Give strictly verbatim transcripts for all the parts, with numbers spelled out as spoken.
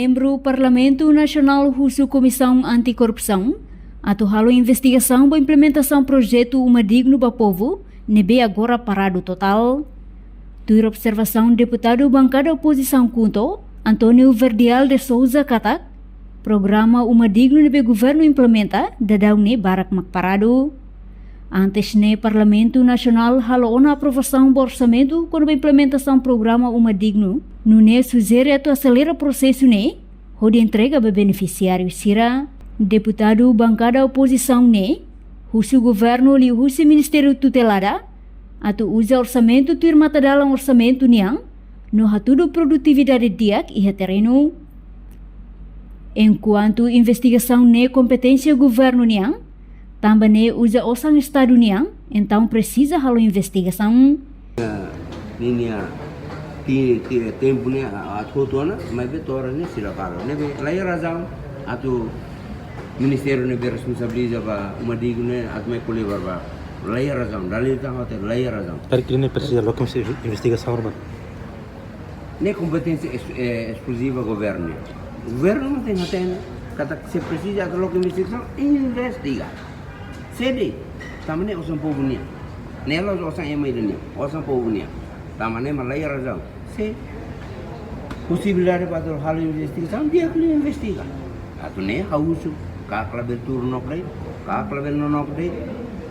Membru Parlamentu Nasionál husu Komisaun Anti-Korrupsaun atu halo investigasaun ba implementasaun projetu Uma Dignu ba Povu ne'ebé agora paradu totál. Tuir observasaun deputadu bankada opozisaun KHUNTO, António Verdial de Sousa katak, programa Uma Dignu ne'ebé governu implementa daudaun ne'e barak mak paradu. Antes ne'e Parlamentu Nasionál halo ona aprovasaun ba orsamentu kona-ba implementasaun programa Uma Dignu, nune'e sujere atu aselera prosesu ne'e hodi entrega ba benefisiáriu sira. Deputadu bankada opozisaun ne'e husu governu liuhusi ministériu tutelada atu uza orsamentu tuir matadalan orsamentu nian no hatudu produtividade di'ak iha terrenu. Enkuantu investigasaun ne'e kompeténsia governu nian, tanba ne'e uza osan Estadu nian, entaun presiza halo investigasaun. Ninia ti, ti, tempu ne'e atu hotu ona, maibé to'o oras ne'e sira paradu. Ne'ebé la iha razaun atu ministériu ne'ebé responsabiliza ba Uma Dignu ne'e atu mai ko'alia ba, la iha razaun, dalil tan hotu, la iha razaun. Karik ne'e presiza loke investigasaun, irmaun. Ne'e kompeténsia es-, eh, eskluziva governu. Governu mak tenke hatene katak se presiza atu loke investigasaun, investiga. Se de'it, tanba ne'e osan povu nian. Ne'e la'ós osan ema ida nian, osan povu nian. Tanba ne'e mak la iha razaun. Se posibilidade ba atu halo investigasaun, di'ak liu investiga. Atu ne'e ha'u husu, KAK labele tuur nonook de'it, KAK labele nonook de'it.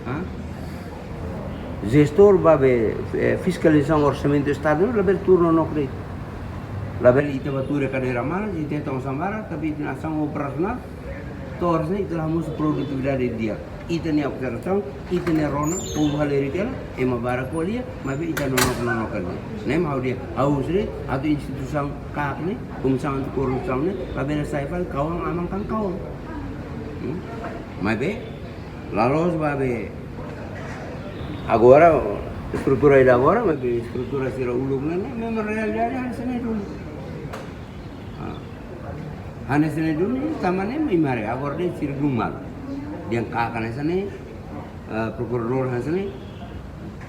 Ha? Jestór ba be, eh, fiskalizasaun orsamentu Estadu labele tuur nonook de'it. Labele ita bá tuur iha kadeira manas, ita hetan osan barak, tapi ita-nia asaun operasionál, to'o oras ne'e ita la hamosu produtividade di'ak. Ita-nia observasaun, ita-nia rona, povu halerik hela, ema barak ko'alia, maibé ita nonook, nonook hela. Ne'e mak ha'u dehan, ha'u husu de'it atu instituisaun KAK ne'e, Komisaun Anti-Korrupsaun ne'e, labele sai fali kawan aman kan kawan. Hmm? Maibé, la loos ba be agora, estrutura ida agora, maibé estrutura sira uluk ne'e, ne'e memang realidade hanesan ne'e duni. Ah. Hanesan ne'e duni, tanba ne'e mak imi haree, agora de'it sira dun malu. Dehan KAK hanesan ne'e, eh, prokuradór hanesan ne'e.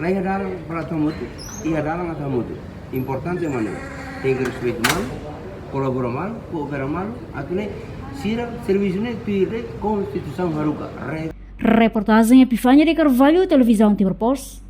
La iha dalan para atu hamutuk, iha dalan atu hamutuk. Importante mak ne'e, tenke respeitu malu, kolabora malu, koopera malu, atu nune'e sira servisu ne'e tuir de'it Konstituisaun haruka, re- Reportajen Epifania de Carvalho, Televizaun Timor Post.